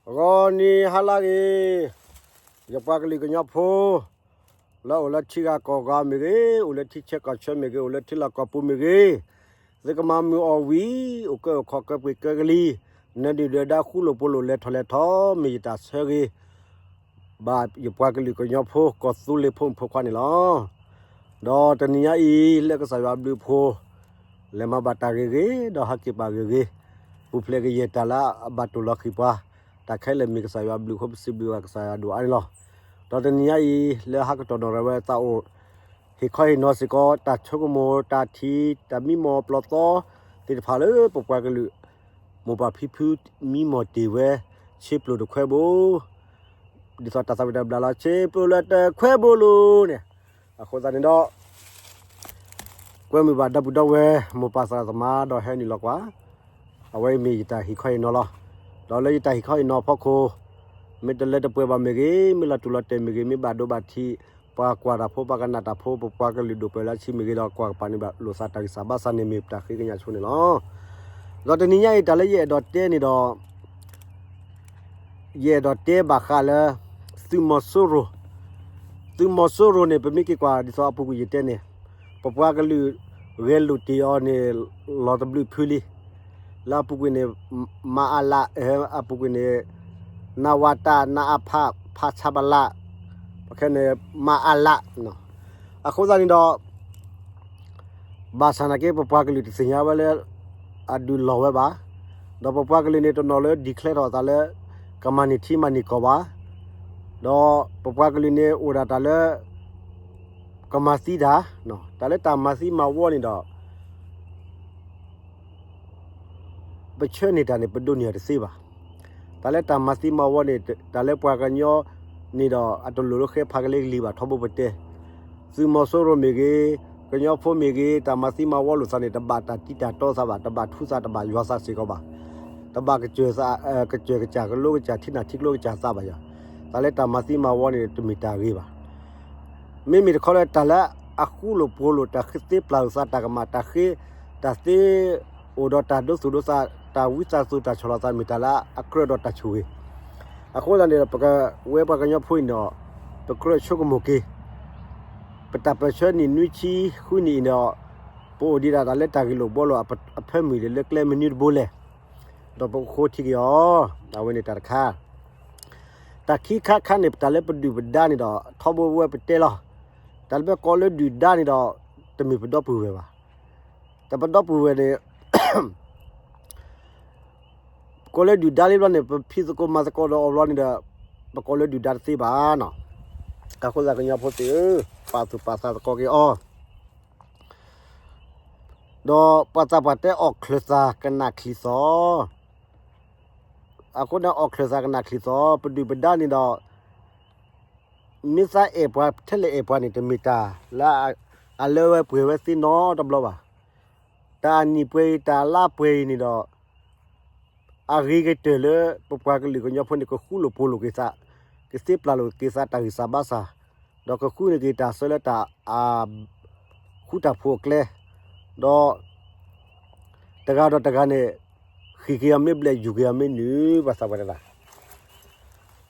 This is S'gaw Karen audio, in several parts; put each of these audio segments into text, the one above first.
ဂီၤနံၤဟါလၢအဂ့ၤ, ယပှၤကလုာ်ကညီဖိ လၢအိၣ်လၢထံဂၤကီၢ်ဂၤမ့ၢ်ဂ့ၤ, အိၣ်လၢထံဆၢကီၢ်ဆၢမ့ၢ်ဂ့ၤ, အိၣ်လၢထံလီၢ်ကီၢ်ပူၤမ့ၢ်ဂ့ၤ, သုကမၤမုာ်အီၣ်ဝံၤ, အိၣ်ကၢအိၣ်ခီၣ်ကၢပှ့ၤကၢကလံၤ, နဒုၣ်ဒွဲၣ်ဒါဃူလိာ်ဖိးလိာ်လဲၤထီၣ်လဲၤထီ မ့ၢ်ယတၢ်ဆၢဂ့ၤ ဘၣ်ယပှၤကလုာ်ကညီဖိကီၢ်သူလ့ၤဖိမုၣ်ဖိခွါန့ၣ်လီၤ. ဒီးတနံၤညါအံၤ လၢကစၢ်ယွၤဘျုးအဖှိၣ် လဲၤမၤဘၣ်တၢ်ဂ့ၤဂ့ၤ ဒီးဟးက့ၤပာ်ဂ့ၤဂ့ၤ, ပူၤဖျဲးကယဲၢ်တၢ်လၢအဘၣ်တိၢ်လီၤဃံၤပှၤ, တၢ်ခဲလၢာ်မ့ၢ်ကစၢ်ယွၤဘျုးအဃိ ပစံးဘျုးဘၣ်ကစၢ်ယွၤဒိၣ်အါန့ၣ်လီၤ. ဒီးတနံၤညါအံၤ လၢဟးကတီၢ်ဒီးရၤဝဲသးအိၣ် ဟ့ၣ်ခီဟ့ၣ်နီၤစ့ၢ်ကီး တၢ်ဆိကမိၣ် တၢ်ထံၣ် တၢ်မံမီၢ်ပျီသီသ့ၣ်တဖၣ်လၢပပှၤကလုာ် မိၢ်ပၢ်ဖံဖုမံမီၢ်တ့ၢ်ဝဲ ဆ့ပျိတခွဲဘိ ဒ်သိးတၢ်သးဝံၣ်တၢ်ဘျၣ်လီၤ ဆ့ပျိလၢတခွဲဘိလိၤန့ၣ်, အဃိသတးန့ၣ်ဒီး ကွဲမုာ်ဘၣ်ဒီပုၢ်ဒီဝဲၢ် မိၢ်ပၢ်သရၣ်သမါဒီးဟဲနုာ်လီၤကွၢ်, အဝဲအံၤမ့ၢ်ယတၢ်ဟ့ၣ်ခီဟ့ၣ်နီၤလီၤ. ဒီးလၢယတၢ်ဟ့ၣ်ခီဟ့ၣ်နီၤအဖီခိၣ် မ့ၢ်တလၢတပှဲၤဘၣ်မ့ၢ်ဂ့ၤ, မ့ၢ်လီၤတူၢ်လီၤတဲာ်မ့ၢ်ဂ့ၤ, မ့ၢ်ဘၣ်ဒိဘၣ်ထံး ပှၤကွၢ်တၢ်ဖိ ပှၤကနၣ်တၢ်ဖိ ပပှၤကလုာ်ဒိၣ်ပှဲၤလၢအဆံမ့ၢ်ဂ့ၤဒီး ကွၢ်ကပၤန့ၣ်ဘၣ်လိာ်သးတၢ်ဂံၢ်စၢ်ဘါစၢ်န့ၣ် မ့ၢ်ပတၢ်ဃ့ကညးဆိန့ၣ်လီၤ. ဒီးတနံၤညါအံၤ တၢ်လၢယအဲၣ်ဒိးတဲန့ၣ်ဒီး ယအဲၣ်ဒိးတဲဘၣ်ဃးလၢ သုးမီၤစိရိၤ, သုးမီၤစိရိၤန့ၣ် ပမ့ၢ်က့ၤကွၢ်ဒ်သိးအပူၤကွံာ်ယတဲန့ၣ်, ပပှၤကလုာ်ဂဲၤလိာ်တ့ၢ်အီၤန့ၣ် လီၤတဘျုးဖုလံ. လၢအပူၤကွံာ်န့ၣ် မအလ, အပူၤကွံာ်န့ၣ် နဝတ, နအဖ, ဖဆပလ, ပခဲန့ၣ် မအလ. အဃိသတးန့ၣ်ဒီး ဘၣ်ဆၣ်နာ်က့ ပပှၤကလုာ်တသ့ၣ်ညါဝဲလၢ အဒုးလီၢ်ဝဲဘၣ်. ဒီးပပှၤကလုာ်န့ၣ် တနီၤလၢ declare ထီၣ်အသးလၢ ကမၤန့ၢ်ထံမၤန့ၢ်ကီၢ်ဘၣ်. ဒီးပပှၤကလုာ်န့ၣ် အိၣ်ဒၣ်တၢ်လၢ ကမၤသံတၢ်, တၢ်လၢတၢ်မၤသံမၤဝီန့ၣ်ဒီး ပဆၢန့ၢ်တၢ်န့ၣ် ပဒိးန့ၢ်အီၤတသ့ဘၣ်. တၢ်လၢတၢ်မၤသံမၤဝီန့ၣ် တၢ်လၢပှၤကညီန့ၣ်ဒီး အတလိၣ်လၢဃဲဖးကလ့ကလံၤဘၣ် ထီဘိပတဲ. သုးမီၤစိရိၤမ့ၢ်ဂ့ၤ, ကညီဖိမ့ၢ်ဂ့ၤ, တၢ်မၤသံမၤဝီလိာ်သးန့ၣ် တဘၣ်တၢ်တံၤတၢ်တီသးဘၣ်, တဘၣ်ထူသး တဘၣ်ယွၤသးစ့ၢ်ကီးဘၣ်, တဘၣ်ကစၢၢ်သး, ကစၢၢ်ကစၢ်ကလိကစၢ် ထံနၢ်ထံကျိကစၢ်သးဘၣ်ယၤ. တၢ်လၢတၢ်မၤသံမၤဝီန့ၣ် တမ့ၢ်တၢ်ဂ့ၤဘၣ်. မ့မ့ၢ်တခီလၢတၢ်လၢအဃူလိာ်ဖိးလိာ် တၢ်ဃ့သ့ပျၢ်လိာ်သး တၢ်ကမၣ်တၢ်ဃ့ တၢ်သ့အိၣ်ဒီးတၢ်ဒိသူၣ်ဒိသး တၢ်ဝံသးစူၤတၢ်ဆီၣ်လီၤသး မ့ၢ်တၢ်လၢအကြၢးဒီးတၢ်ဆိၣ်ဂ့ၤ. အဃိသတးန့ၣ်ဒီး ပကဝဲပှၤကညီဖိအံၤန့ၣ်ဒီး ပကြၢးဆိကမိၣ်က့ၤ ပတၢ်ပၢၢ်ဆၢနံၣ်နွံဆံဃုနံၣ်အံၤန့ၣ်ဒီး ပအိၣ်ဒံးဒၣ်တၢ်လၢတၢ်ဂ့ၢ်လိာ်ဘှီလိာ်အဖၢမုၢ်ဒံးလၢကျဲမနုၤတဘိလဲၣ်, ဒီးပကဃိထံက့ၤအီၤ, အဝဲန့ၣ်တၢ်တခါ တၢ်ခံခါခါန့ၣ် ပတၢ်လၢပဒုၣ်ပဒါန့ၣ်ဒီး ထီဘိဝဲပတဲလီၤ. တၢ်လၢပကိးလၢဒုၣ်ဒါန့ၣ်ဒီး တမ့ၢ်ပဒီပုၢ်ဝဲၢ်ဘၣ်. တၢ်ပဒီပုၢ်ဝဲၢ်န့ၣ် ကိးလၢဒုၣ်ဒါလံဘျီန့ၣ် ပဖံးသကိးမၤသကိးဒီးအီၤဘျီန့ၣ်ဒီး ပကိးလၢဒုၣ်ဒါတသ့ဘၣ်နီၤ. အဃိသတးကညီဖိသ့ၣ်ဧၢ, ပာ်သူၣ်ပာ်သးသကိးက့ၤအီၤ ဒီးပှၤသးပှၢ်တဲအီၣ်ချၢၣ်သးကနၣ်ချံၣ်သီ, အဃိန့ၣ်အီၣ်ချၢၣ်သးကနၣ်ချံၣ်သီ, ပဒုၣ်ပဒါန့ၣ်ဒီး မ့ၢ်သးအဲၣ်ပှၤ ထဲလဲၣ်အဲၣ်ပှၤန့ၣ် တမ့ၢ်တၢ်လၢအလၢဝဲပှဲၤဝဲသ့နီတဘျီဘၣ်. တၢ်အနံၣ်ပှဲၤအံၤ တၢ်လါပှဲၤအံၤန့ၣ်ဒီး အဂ့ၤကတၢၢ်လၢ ပပှၤကလုာ်ကညီဖိန့ၣ် ကဃူလိာ်ဖိးလိာ်က့ၤသး, ကသ့ပျၢ်လိာ်က့ၤသးတၢ်ဂံၢ်စၢ်ဘါစၢ်, ဒီးကဃုန့ၢ်က့ၤတၢ်ဆၢလၢတၢ် ဃူတၢ်ဖိးအကျဲ, ဒီး တဂၤဒီးတဂၤန့ၣ် ဃ့ၢ်က့ၤအီၤမ့ၢ်ဘျဲၣ် ယူၤက့ၤအီၤမ့ၢ်နုၢ် ပှၤသးပှၢ်တဲဒၣ်.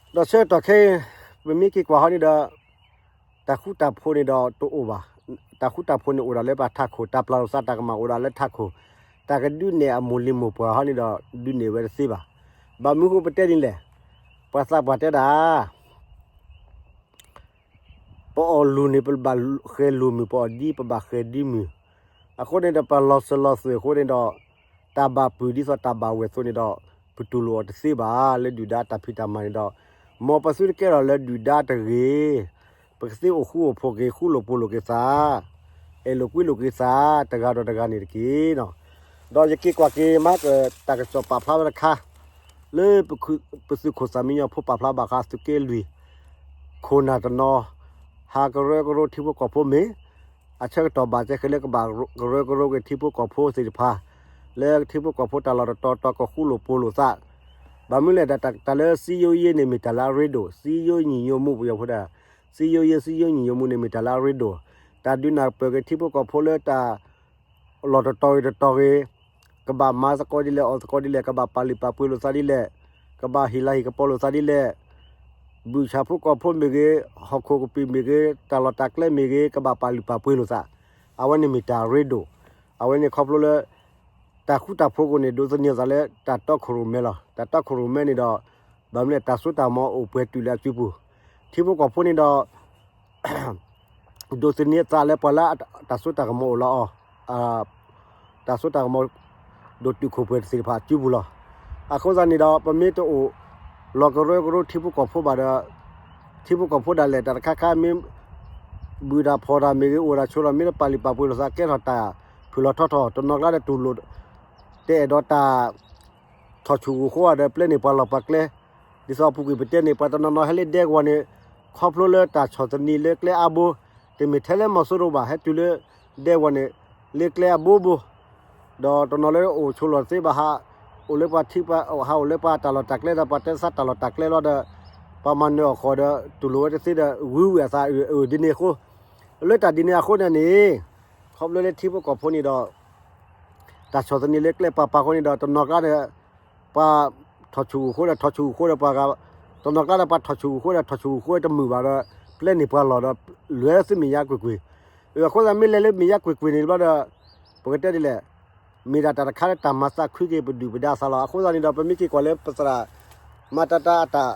ဒီးဆၢကတီၢ်ခဲအံၤ ပမ့ၢ်က့ၤကွၢ်ဟီန့ၣ်ဒီး တၢ်ဃူတၢ်ဖိးန့ၣ်ဒီးတအိၣ်ဘၣ်. တၢ်ဃူတၢ်ဖိးန့ၣ်အိၣ်ဒၣ်လၢပထးခိၣ်, တၢ်ပျၢ်လိာ်သးတၢ်ကမၣ်အိၣ်ဒၣ်လၢထးခိၣ်, တၢ်ကဒုးနဲၣ်အမိၢ်လံၤမိၢ်ပှၢ်ဟီန့ၣ်ဒီး ဒုးနဲၣ်ဝဲတသ့ဘၣ်. ဘၣ်မနုၤဃိပတဲဒ်လဲၣ်, ပှၤသးပှၢ်တဲဒၣ် ပအီၣ်လူၤန့ၣ် ပဘၣ်ဃဲၤလူၤမုၢ်, ပအီၣ်ဒံပဘၣ်ဃဲၤဒံမုၢ်. အဃိန့ၣ်ဒီး ပလီၤစၢၤလီၤသွဲၣ်အဃိန့ၣ်ဒီး တၢ်ဘၣ်ပုၢ်ဒ်သိးတၢ်ဘၣ်ဝဲၢ်အသိးန့ၣ်ဒီး ပတူၢ်လိာ်အီၤတသ့ဘၣ် လၢဒုၣ်ဒါတၢ်ဖံးတၢ်မၤန့ၣ်ဒီး, မ်ပသုတကဲထီၣ်လၢဒုၣ်ဒါတဂ့ၤ, ပကသ့အိၣ်ဃူအိၣ်ဖိးက့ၤ ဃူလိာ်ဖိးလိာ်က့ၤသး, အဲၣ်လိာ်ကွံလိာ်က့ၤသး တဂၤဒီးတဂၤန့ၣ်တက့ၢ်နီၤ. ဒီးယက့ၤကွၢ်က့ၤမး တၢ်ကစီၣ်ပာ်ဖျါဝဲတခါ လၢ ပသုးခိၣ်သးမံညီဖိပာ်ဖျါဘၣ်ဃးသုးက့လွံၢ် ခိၣ်နၢ်တနီၤ ဟးကရၢကရိထံဖိကီၢ်ဖိမ့ၢ် အဆၢကတီၢ်ဘၣ်ကဲဃဲလၢကဘၣ်ကရၢကရိက့ၤထံဖိကီၢ်ဖိသ့ၣ်တဖၣ် လၢထံဖိကီၢ်ဖိတၢ်လီၢ်တတီၤတီၤကဃူလိာ်ဖိးလိာ်သး, ဘၣ်မနုၤလဲၣ် တၢ်လၢစည်းရုံးရေးန့ၣ် မ့ၢ်တၢ်လၢအရ့ဒိၣ်, စည်းရုံးညီညွတ်မှု ပယီၤဖိတဲ စည်းရုံးရေးညီညွတ်မှုန့ၣ် မ့ၢ်တၢ်လၢအရ့ဒိၣ်, တၢ်ဒုးနၢ်ပၢၢ်က့ၤထံဖိကီၢ်ဖိလၢတၢ် လီၢ်တတီၤဂ့ၤတတီၤဂ့ၤ, ကဘၣ်မၤသကိးဒ်လဲၣ် အီၣ်သကိးဒ်လဲၣ်, ကဘၣ်ပာ်လုၢ်ပာ်ပှ့ၤလိာ်သးဒ်လဲၣ်, က ကဘၣ်ဟ့ၣ်လၤဟ့ၣ်ကပီၤလိာ်သးဒ်လဲၣ်, ဘုၣ်ဆၣ်ဖိကီၢ်ဖိမ့ၢ်ဂ့ၤ, ဟီၣ်ခိၣ်ကပံာ်မ့ၢ်ဂ့ၤ, တၢ်လီၢ်တၢ်ကျဲမ့ၢ်ဂ့ၤ, ကဘၣ်ပာ်လုၢ်ပာ်ပှ့ၤလိာ်သး, အဝဲန့ၣ်မ့ၢ်တၢ်ရ့ဒိၣ်, အဝဲန့ၣ်ခီဖျိလၢ တၢ်ဃူတၢ်ဖိးအဃိန့ၣ် ဒိးသန့ၤသးလၢတၢ်တီခိၣ်ရိၣ်မဲလီၤ. တၢ်တီခိၣ်ရိၣ်မဲန့ၣ်ဒီး ဘၣ်မနုၤလဲၣ် တၢ်စိတၢ်ကမီၤအိၣ်ပှဲၤတုၤလၢအစုပူၤ, ထံဖိကီၢ်ဖိန့ၣ်ဒီး ဒိးသန့ၤသးလၢပှၤလၢတၢ်စိတၢ်ကမီၤအိၣ်လီၤအီၤ, တၢ်စိတၢ်ကမီၤ ဒိၣ်တုာ်ခိၣ်ပှဲၤသ့ၣ်တဖၣ်အစုပူၤလီၤ. အဃိသတးန့ၣ်ဒီး ပမ့ၢ်တအိၣ်လီၤကရၢကရိထံဖိကီၢ်ဖိဘၣ်ဒီး ထံဖိကီၢ်ဖိဒၣ်လဲာ်တၢ်တခါခါမ့ၢ် ဘုၣ်တၢ်ဖှီၣ်တၢ်မ့ၢ်ဂ့ၤ အိၣ်တၢ်ဆိးတၢ်မ့ၢ်တပာ်လုၢ်ပာ်ပှ့ၤလိာ်သး ကဲထီၣ်တၢ်ဖုၣ်လီၤထီထီၣ် တနီၤကျါဒီးတူၢ်လိာ် တအဲၣ်ဒိးတၢ် ထီၣ်ဆူၣ်ဂိၢ်ဃိဒီး ပျဲန့ၢ်ပှၤလီၢ်ပှၤကျဲ, ဒ်သိးအပူၤကွံာ်ပတဲန့ၣ် ပှၤတနီၤနီၤဟဲလၢဒဲကဝီၤန့ၣ် ခီဖျိလၢတၢ်ဆီၣ်သနံးလၢကျဲအါဘိ, တမ့ၢ်ထဲလၢမီၤစိရိၤဘၣ် ဟဲတုၤလၢဒဲကဝီၤန့ၣ် လၢကျဲအဘိဘိ, ဒီးတနီၤလၢအိၣ်ဆိးလီၢ်သ့ဘၣ်ဟး အိၣ်လၢပှၤထံပှၤ ဟးအိၣ်လၢပှၤတၢ်လီၢ်တၢ်ကျဲဒီး ပှၤတဲသးတၢ်လီၢ်တၢ်ကျဲလီၤဒီး ပှၤမၤနၢၤအီၣ်ဃီၤဒီး တူၢ်လိာ်ဝဲတသ့ဒီး ဂုၤဝဲအသးအၢၣ်ဒ်န့ၣ်အဃိ, လၢတၢ်ဒ်န့ၣ်အဃိန့ၣ်န့ၣ် ခီဖျိလၢထံဖိကီၢ်ဖိန့ၣ်ဒီး တၢ်ဆီၣ်သနံးလၢကျဲပၤပၤအဃိန့ၣ်ဒီး တနီၤကျါဒီး ပှၤထီၣ်ဆူၣ်ဂိၢ်ဃိဒီး ထီၣ်ဆူၣ်ဂိၢ်ဃိဒီးပှၤဂၤ, တနီၤကျါဒီးပှၤထီၣ်ဆူၣ်ဂိၢ်ဃိဒီး ထီၣ်ဆူၣ်ဂိၢ်ဃိတမုာ်ဘၣ်ဒီး ပျဲန့ၢ်ပှၤလီၢ်ဒီး လဲၤလၢသုမဲာ်ညါကွ့ၢ်ကွ့ၢ်, အဃိသတးမ့ၢ်လဲၤလၢမဲာ်ညါကွ့ၢ်ကွ့ၢ်န့ၣ်ဘျီဒီး ပကတဲဒ်လဲၣ်, မ့ၢ်ဒၣ်တၢ်တခါလၢတၢ်မၤသးခုက့ၤပဒုၣ်ပဒါသးလီၤ. အဃိသတးန့ၣ်ဒီး ပမ့ၢ်က့ၤကွၢ်လၢပသရၣ် မၤတၢ်တၢ်အတၢ်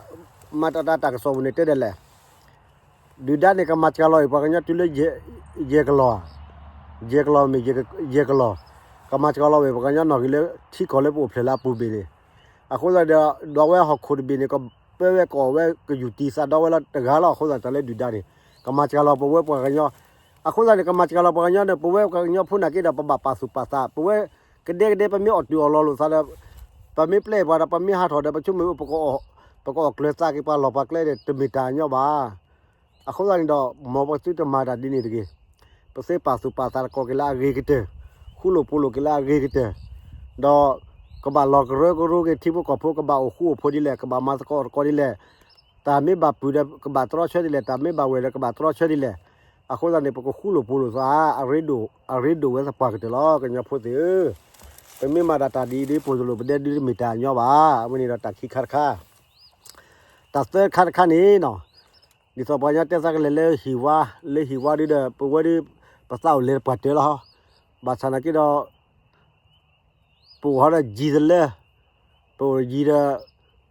မၤတၢ်တၢ်အတၢ်ကစီၣ်ပူၤန့ၣ်တဲဒ်လဲၣ် ဒုၣ်ဒါန့ၣ် ကမၤစှၤလီၤအံၤပှၤကညီတုၤလၢ ယဲၢ်ကလီၢ်, ယဲၢ်ကလီၢ်မ့ၢ် ယဲၢ်ကလီၢ်, ကမၤစှၤလီၤဝဲပှၤကညီနီၣ်ဂံၢ်လၢထံကီၢ်လၢပအိၣ်ဖျဲၣ်လၢအပူၤဘ့ၣ်န့ၣ်, အဃိသတးဒီး ဒီးဝဲဟီၣ်ခိၣ်တဘ့ၣ်န့ၣ် ကပၢဝဲကအီၣ်ဝဲကယူၢ်တံၢ်သးဒီးဝဲလီၤတဂၤလီၤ. အဃိသတးတၢ်လၢဒုၣ်ဒါန့ၣ် ကမၤစှၤလီၤပဝဲပှၤကညီ, အဃိသတးန့ၣ် ကမၤစှၤလီၤပှၤကညီန့ၣ် ပဝဲပှၤကညီဖိနာ်က့ဒီး ပဘၣ်ပာ်သူၣ်ပာ်သး, ပဝဲကဒဲကဒဲ ပမ့ၢ်အီၣ်တုၤအီၣ်လီၤလိာ်သးဒီး ပမ့ၢ်ပျဲပှၤဒီး ပမ့ၢ်ဟးထီၣ်ဒီး ပဆိကမိၣ် ပကအီၣ်ကျၢၤသးက့ၤပှၤလီၢ်ပှၤကျဲဒီး တမ့ၢ်တၢ်ညီဘၣ်. အဃိသတးန့ၣ်ဒီး မ်ပသုတမၤတၢ်ဒ်န့ၣ်တဂ့ၤ. ပသုပာ်သူၣ်ပာ်သးသကိးက့ၤလၢအဂ့ၤကတၢၢ်, ဃူလိာ်ဖိးလိာ်က့ၤလၢအဂ့ၤကတၢၢ်, ဒီးကဘၣ်လီၤကရၢကရိက့ၤထံဖိကီၢ်ဖိ, ကဘၣ်အိၣ်ဃူအိၣ်ဖိးဒ်လဲၣ်, ကဘၣ်မၤသကိးသကိးဒ်လဲၣ်, တၢ်မ့ၢ်ဘၣ်ပုၢ်ဒီးကဘၣ်တြီဆၢဒ်လဲၣ်, တၢ်မ့ၢ်ဘၣ်ဝဲၤဒီးကဘၣ်တြီဆၢဒ်လဲၣ်. အဃိသတးန့ၣ် ပကဃူလိာ်ဖိးလိာ်သး အရ့ဒိၣ်ဝဲသပှၢ်ကတၢၢ်လီၤ ကညီဖိသ့ၣ်ဧၢ. ပမ့ၢ်မၤဒၣ်တၢ်ဒ်အံၤဒ် ပိၢ်တလိၣ်ပဒဲဒုတမ့ၢ်တၢ်ညီဘၣ်. အဝဲန့ၣ်ဒီးတၢ်ခံခါတခါ, တၢ်သၢခါတခါန့ၣ်နီၤ, ဒ်သိးပှၤကညီတဲသးကလဲၤလၢဟံၣ်ဝါ, လၢဟံၣ်ဝါဒုဒီး ပဝဲဒု ပသးအိၣ်လဲၤတပှၢ်တၢၢ်လီၤ. ဘၣ်ဆၣ်နာ်က့ဒီး ပအိၣ်ဟီဒီးယံၤတလၢ, ပအိၣ်ယံၤဒီး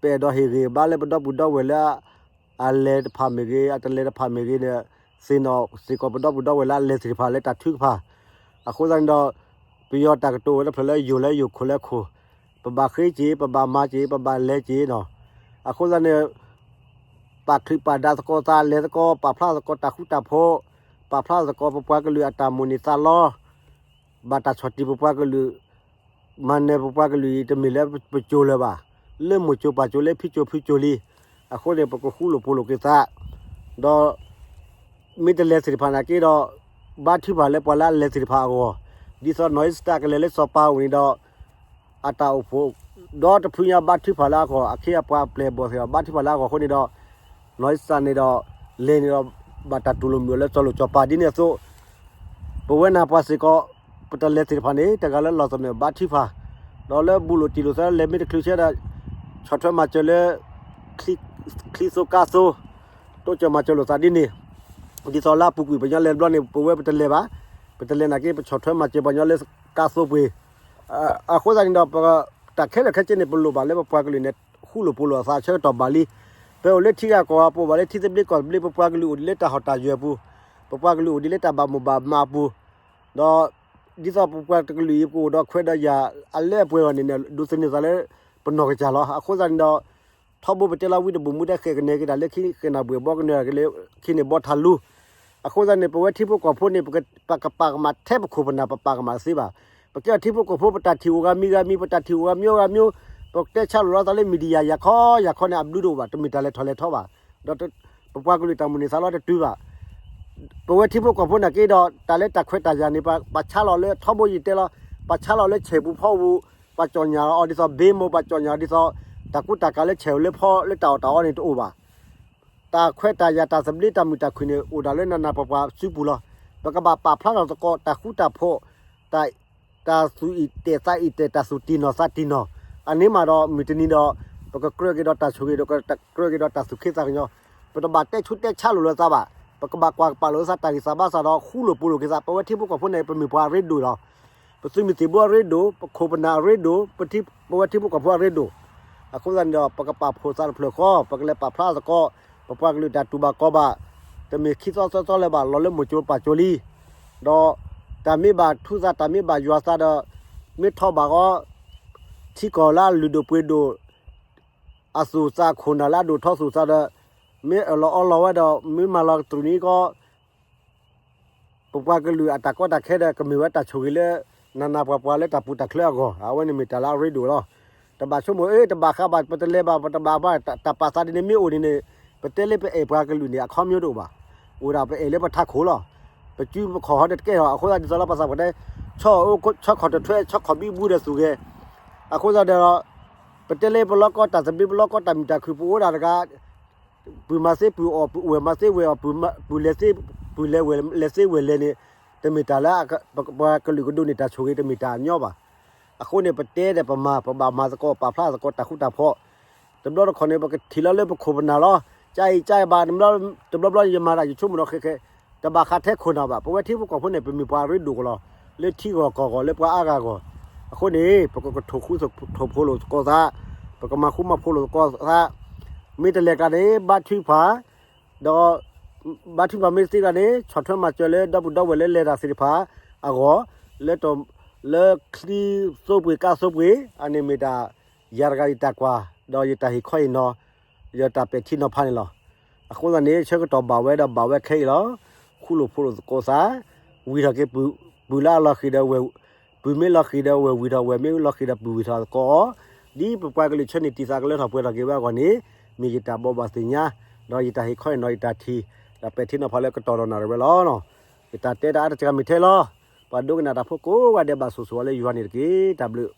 ပအဲၣ်ဒိးဟ့ၣ်ဂံၢ်ဘါလၢပဒီပုၢ်ဒီဝဲၢ်လၢ အလဲၤတဖၣ်မ့ၢ်ဂ့ၤ အတလဲၤတဖၣ်မ့ၢ်ဂ့ၤန့ၣ် သ့ၣ်နီၣ်စ့ၢ်ကီးပဒီပုၢ်ဒီဝဲၢ်လၢအလဲၤသ့ၣ်တဖၣ်လၢတၢ်ထုကဖၣ်. အဃိသတးန့ၣ်ဒီး ပယီၤတၢ်ကတိၤဝဲတဖျၢၣ်လၢယိာ်လၢယိာ်ခိၣ်လၢခိၣ်, ပဘၣ်ဃ့က့ၤ ပဘၣ်မၤက့ၤ ပဘၣ်လဲၤက့ၤနီၤ. အဃိသတးန့ၣ် ပာ်ချံးပာ်ဒါသကိးသး လဲၤသကိး ပာ်ဖျါသကိးတၢ်ဃူတၢ်ဖိး, ပာ်ဖျါသကိးပပှၤကလုာ်အတၢ်မိၣ်န့ၢ်သးလီ ဘၣ်တၢ်ဆီၣ်တံၢ်ပပှၤကလုာ်, မၤနၢၤပပှၤကလုာ်အံၤ တမ့ၢ်လၢပစိၤလၢၤဘၣ်, လၢမိၢ်စိၤပၢ်စိၤလၢဖံစိၤဖုစိၤလံ. အဃိန့ၣ် ပကဃူလိာ်ဖိးလိာ်က့ၤသး, ဒီး မ့ၢ်တလဲၤသ့ၣ်တဖၣ်နာ်က့ဒီး ဘါထုကဖၣ်လၢပှၤလၢအလဲၤသ့ၣ်တဖၣ်အဂီၢ်, ဒ်သိးနီၢ်အံၣ်စတၢ်ကလဲၤလၢစီၤပၤအအိၣ်န့ၣ်ဒီး အတၢ်အိၣ်ဖှိၣ် ဒီတဖုညါဘါထုကဖၣ်လၢအဂီၢ်, အခ့အပှၤအပျဲၢ်အဘီၣ်သ့ၣ်ဒီး ဘါထုကဖၣ်လၢအဂီၢ်အဃိန့ၣ်ဒီး နီၢ်အံၣ်စတၢ်န့ၣ်ဒီး လဲၤန့ၣ်ဒီး ဘၣ်တၢ်တူၢ်လိာ်မုာ်အီၤလၢစီၤလိၣ်စီၤပၤဒ်န့ၣ်အသိး ပဝဲနၢ်ပှၤစ့ၢ်ကီး ပတလဲၤသ့ၣ်တဖၣ်န့ၣ် တဂၤလၢလီၢ်သနၢၣ်ဘါထုကဖၣ်, ဒီးလၢဘူးလိာ်တံၢ်လိာ်သးလၢလဲၤမ့ၢ်တချုးဆဲးဒီး ဆီၣ်ထွဲမၤစၢၤလၢ ချံသိကါသိ တိစၢၤမၤစၢၤလိာ်သးဒ်န့ၣ်, ဒ်သိးလၢအပူၤကွံာ်ပှၤကညီလဲၤတဘျီန့ၣ် ပဝဲပတလဲၤဘၣ်, ပတလဲၤနာ်က့ ပဆီၣ်ထွဲမၤစၢၤပှၤကညီလၢကါသိပှ့ၤ, အဃိသတးန့ၣ်ဒီး ပတၢ်ခဲလၢာ်ခဲဆ့န့ၣ် ပလိၣ်ဘၣ်လၢပပှၤကလုာ်န့ၣ် ဃူလိာ်ဖိးလိာ်အသးဆၢကတီၢ်ဘၣ်လံ. ပအိၣ်လၢထံဂၤကီၢ်ဂၤ ပအိၣ်ဘၣ်လၢထံသဘျ့ကီၢ်သဘျ့ ပပှၤကလုာ်အိၣ်ဒံးလၢတၢ်ဟီၣ်တၢ်ယၢၤအပူၤ, ပပှၤကလုာ်အိၣ်ဒံးလၢတၢ်ဘၣ်မိၣ်ဘၣ်မးအပူၤ, ဒီး ဒ်သိးပပှၤကလုာ်အံၤ ပကအိၣ်ဒီးခွဲးဒီးယာ်အလၢအပှဲၤအဂီၢ်န့ၣ်န့ၣ် ဒိးသန့ၤသးလၢပနီၢ်ကစၢ်လီၤ. အဃိသတးန့ၣ်ဒီး ထီဘိပတဲလီၤဝံၤတဘိၣ်မူတဲဃဲၣ်ကနဲၣ်က့ၤတၢ်လၢခံ ဃဲၣ်နၢ်ဘှံးအဘီကနၢၤတၢ်က့ၤလၢခံန့ၣ်ဘီထးလူ, အဃိသတးန့ၣ် ပဝဲထံဖိကီၢ်ဖိန့ၣ် ပကပာ်ကမၣ်ထဲပခိၣ်ပနၢ် ပပာ်ကမၣ်တသ့ဘၣ်. ပကဲထံဖိကီၢ်ဖိ ပတၢ်ထံၣ်အိၣ်ဂၤမံၤဂၤမံၤ ပတၢ်ထံၣ်အိၣ်ဂၤမျိုးဂၤမျိုး, ပတဲဆါလိာ်လီၤသးလၢ media ယၤခီယၤခီန့ၣ် အဘျုးတအိၣ်ဘၣ်, တမ့ၢ်တၢ်လဲၤထီၣ်လဲၤထီဘၣ်, ဒီးပပှၤကလုာ်တၢ်မိၣ်န့ၢ်သးလီတတုၤဘၣ်. ပဝဲထံဖိကီၢ်ဖိနာ်က့ဒီး တၢ်လၢတၢ်ခွဲးတၢ်ယာ်န့ၣ် ပှၤဆါလီၤလၢထီဘိယံၤတဲလီၤ, ပှၤဆါလီၤလၢဆဲးပူၤဖီပူၤ, ပှၤကၠီၣ်ညၣ်အီၤဒ်သိး ဘ့မိၢ် ပှၤကၠီၣ်ညၣ်ဒ်သိး တၢ်ကူတၢ်ကၤလၢဆဲးအိၣ်လၢဖီလၢတၢ်အီၣ်တၢ်အီန့ၣ်တအိၣ်ဘၣ်. တၢ်ခွဲးတၢ်ယာ်တၢ်သဘျ့တၢ်မုာ်တၢ်ခုၣ်န့ၣ် အိၣ်ဒၣ်လၢနးနးပှၤပှၤစုပူၤလီၤ. ပကဘၣ်ပာ်ဖျါထီၣ်သကိးတၢ်ဃူတၢ်ဖိး, တၢ် တၢ်သူၣ်အံၣ်တဲာ်သးအံၣ်တဲာ် တၢ်သူၣ်တံၢ်နီၢ်သးတံၢ်နီၢ်, အန့ၣ်မးဒီးမုၢ်တနံၤဒီး ပ ပကကြၢးက့ၤဒီးတၢ်ဆိၣ်ဂ့ၤဒီး ကကြၢးက့ၤဒီးတၢ်သူၣ်ခ့သးကညီၤ, ပတဘၣ်တဲဆူးတဲဆါလိာ်လၢသးဘၣ်, ပကဘၣ်ကွၢ်ကပာ်လိာ်သးတၢ်ဂံၢ်စၢ်ဘါစၢ်ဒီး ဃူလိာ်ဖိးလိာ်က့ၤသး, ပဝဲထံဖိကီၢ်ဖိန့ၣ် ပမ့ၢ်ပှၤအရ့ဒိၣ်လီၤ. ပသုးမုၢ်သံၣ်ဘိအရ့ဒိၣ်, ပခိၣ်ပနၢ်အရ့ဒိၣ်, ပထံ, ပဝဲထံဖိကီၢ်ဖိအရ့ဒိၣ်, အဃိသတးန့ၣ်ဒီး ပကပာ်ဖှိၣ်သးတဖျၢၣ်ဃီ, ပကလဲၤပာ်ဖျါသကိး, ပပှၤကလုာ်တၢ်တူၢ်ဘၣ်ခီဘၣ်, တမ့ၢ်ခံသီသၢသီလၢၤဘၣ်, လီၤလၢမိၢ်ကၠိပၢ်ကၠိလံ, ဒီးတၢ်မ့ၢ်ဘၣ်ထူသး တၢ်မ့ၢ်ဘၣ်ယွၤသးဒီး မ့ၢ်ထီၣ်ဘၣ်ဃီ ထံကီၢ်လၢအလုၢ်ဒိၣ်ပှ့ၤဒိၣ် အသူၣ်သးခိၣ်နၢ်လၢအဒိၣ်ထီသူၣ်သးဒီး မ့ၢ်အၢၣ်လီၤအီလီၤဝဲဒီး မ့ၢ်မၤလီၤကတြူၢ်န့ၣ်ကီး ပပှၤကလုာ်အတၢ်ကီတၢ်ခဲဒီး ကမ့ၢ်ဝဲတၢ်ဆိၣ်ဂ့ၤလၢ နးနးပှၤပှၤလၢတၢ်ပူၤတၢ်ချၢအဂီၢ်, အဝဲန့ၣ်မ့ၢ်တၢ်လၢအရ့ဒိၣ်လီၤ. တဘၣ်ဆိကမိၣ် အ့ တဘၣ်ဃးဘၣ် ပတလဲၤဘၣ် ပတဘၣ်ဘၣ် တၢ်ပာ်သးဒ်န့ၣ်မ့ၢ်အိၣ်န့ၣ်န့ၣ် ပတဲလၢပအဲၣ်ပှၤကလုာ်န့ၣ် အခီပညီတအိၣ်ဘၣ်. အိၣ်ဒၣ်ပအဲၣ်လၢပထးခိၣ်လီၤ. ပစုပခီၣ်ဟီဒီးတကဲထီၣ် အဃိသတးဒ်သိးလၢပှၤသးပှၢ်တဲ ဆီၣ်ခိၣ်တထွဲ ဆီၣ်ခိၣ်ဘံဘူဒီးသူၣ်ဂဲၤ, အဃိသတးဒီး ပတဲလၢပလီၢ်ကီတၢ်သဘျ့ ပလီၢ်ကီတၢ်မုာ်တၢ်ခုၣ် ပအိၣ်ဒၣ်တဂၤ ပုၢ်မၤသ့ပုၢ်အီၣ် ပုၢ်ဝဲၢ်မၤသ့ဝဲၢ်အီၣ် ပုၢ်လဲၤသ့ ပုၢ်လဲၤဝဲၢ်လဲၤသ့ဝဲၢ်လဲၤန့ၣ် တမ့ၢ်တၢ်လၢ ပှၤကလုာ်ကဒိးန့ၢ်တၢ်ဆိၣ်ဂ့ၤ တမ့ၢ်တၢ်ညီဘၣ်. အဃိန့ၣ် ပတဲဒီးပမၤ ပဘၣ်မၤသကိး ပာ်ဖျါသကိးတၢ်ဃူတၢ်ဖိး, တဘျီတခီၣ်န့ၣ် ပကထံၣ်လီၤလၢပခိၣ်ပနၢ်လီၤ. ကအံၤကအံၤဘၣ် တဘျီဘျီယမၤတၢ်ယဆိကမိၣ်ဒီးဃဲဃဲ တဘၣ်ဃးထဲခိၣ်နၢ်ဘၣ်. ပဝဲထံဖိကီၢ်ဖိန့ၣ် ပမ့ၢ်ပှၤအရ့ဒိၣ်ကလီၤ လၢထံဂီၢ်ကီၢ်ဂီၢ် လၢပှၤအါဂၤဂီၢ်. အဃိန့ၣ် ပကကထိၣ်ဃူထိၣ်ဖိးလိာ်သကိးသး, ပကမၤဃူမၤဖိးလိာ်သကိးသး, မ့ၢ်တလဲၤကျါန့ၣ် ဘါထုကဖၣ်, ဒီး ဘါထုကဖၣ်မ့ၢ်တသ့ကျါန့ၣ် ဆီၣ်ထွဲမၤစၢၤလၢဒီပုၢ်ဒီဝဲၢ်လၢလဲၤတၢ်သ့ၣ်တဖၣ်အဂီၢ်, လၢ လၢချံသိပှ့ၤကါသိပှ့ၤ အန့ၣ်မ့ၢ်တၢ် ယၤတဂၤယတၢ်ကွၢ်, ဒီးယတၢ်ဟ့ၣ်ခီဟ့ၣ်နီၤ, ယတၢ်ပဲာ်ထံနီၤဖးန့ၣ်လီၤ. အဃိသတးန့ၣ် ဆၢကတီၢ်ဘၣ်ဝဲဒီးဘၣ်ဝဲခဲအံၤလီၤ. ဃူလိာ်ဖိးလိာ်သကိးသး, ဝံၤထီၣ်က့ၤ ပုၢ်လၢအလီၤဃံၤဒီးဝဲၢ်, ပုၢ်မ့ၢ်လီၤဃံၤဒီးဝဲၢ်ဝံၤထီၣ် ဝဲၢ်မ့ၢ်လီၤဃံၤဒီးပုၢ်ဝံၤထီၣ်သကိး, ဒ်ပပှၤကလုာ်ဆၢန့ၣ်တံၢ်သးကလၢထီၣ်ပှဲၤထီၣ်က့ၤဝဲအဂီၢ်န့ၣ် မ့ၢ်ယတၢ်ဘိးဘၣ်သ့ၣ်ညါ, ဒီးယတၢ်ဟ့ၣ်ခီဟ့ၣ်နီၤ ယတၢ်ထံၣ်, ဒီးပဲာ်ထံနီၤဖးလၢကတီၢ်ဒီးနၣ်ရံၣ်ဝဲလီၤ. ယတၢ်တဲတၢ်အါတကမ့ၢ်ထဲလီၤ. ပှၤဒိကနၣ်တၢ်ဖိကိးဂၤဒဲးဘၣ်ဆိၣ်ဂ့ၤအီၤလၢယွၤန့ၣ်တက့ၢ်. တၢ်ဘျုး